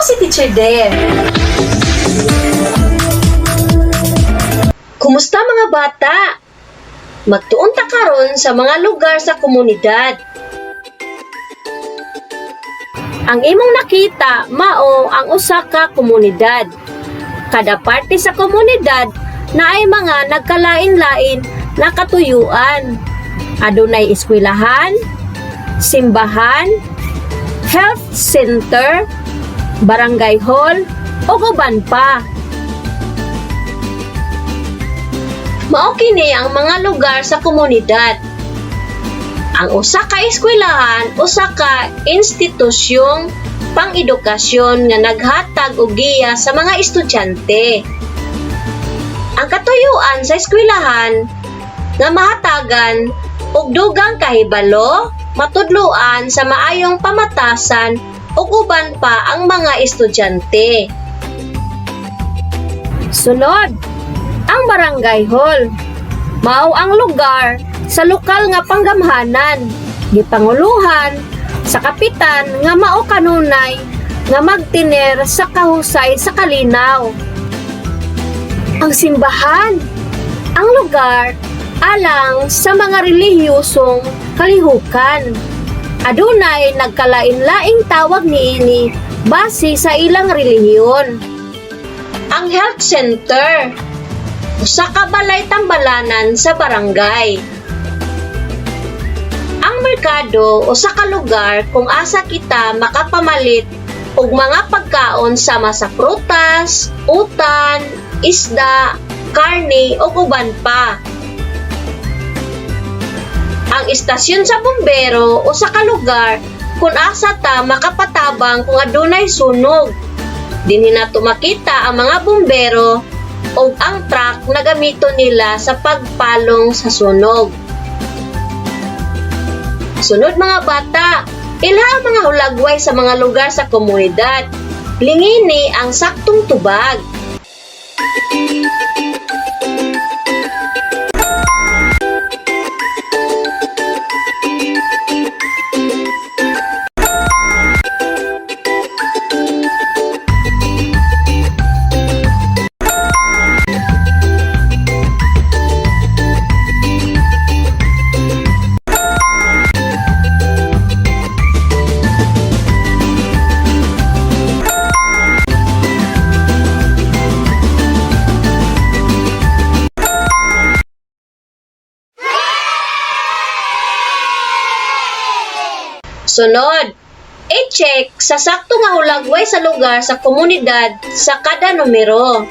si Teacher Dare. Kumusta, mga bata? Magtuon ta karon sa mga lugar sa komunidad. Ang imong nakita mao ang usa ka komunidad. Kada parte sa komunidad naay mga nagkalain-lain na katuyuan. Adunay eskwelahan, simbahan, health center, barangay hall, ug uban pa. Mao kini ang mga lugar sa komunidad. Ang usa ka eskwelahan usa ka institusyong pang-edukasyon nga naghatag og giya sa mga estudyante. Ang katuyuan sa eskwelahan nga mahatagan og dugang kahibalo, matudloan sa maayong pamatasan ug uban pa ang mga estudyante. Sunod, ang barangay hall. Mao ang lugar sa lokal nga panggamhanan, gipanguluhan sa kapitan nga mao kanunay nga magtiner sa kahusay sa kalinaw. Ang simbahan, ang lugar alang sa mga relihiyosong kalihukan. Adunay nagkalain-laing tawag niini base sa ilang relihiyon. Ang health center, usa ka balay tambalanan sa barangay. Ang merkado, usa ka lugar kung asa kita makapamalit og mga pagkaon sama sa prutas, utan, isda, karne ug uban pa. Ang istasyon sa bumbero, usa ka lugar kung asa ta makapatabang kung adunay sunog. Dinhi nato makita ang mga bumbero ug ang truck na gamiton nila sa pagpalong sa sunog. Sunod, mga bata, ilha ang mga hulagway sa mga lugar sa komunidad. Lingini ang saktong tubag. Sunod, i-check sa sakto nga hulagway sa lugar sa komunidad sa kada numero.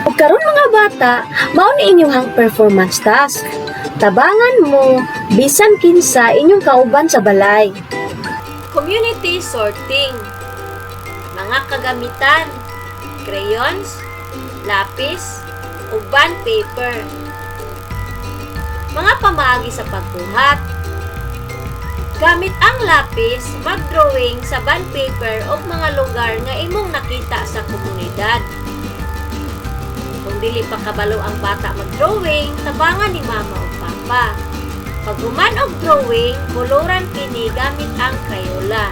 Ug karon, mga bata, mao ni inyong performance task. Tabangan mo bisan kinsa inyong kauban sa balay. Community sorting. Mga kagamitan: crayons, lapis, ug bond paper. Mga pamaagi sa pagbuhat. Gamit ang lapis, mag-drawing sa bond paper og mga lugar nga imong nakita sa komunidad. Kung dili pa kabalo ang bata mag-drawing, tabangan ni mama o papa. Pag human og drawing, koloran kini gamit ang Crayola.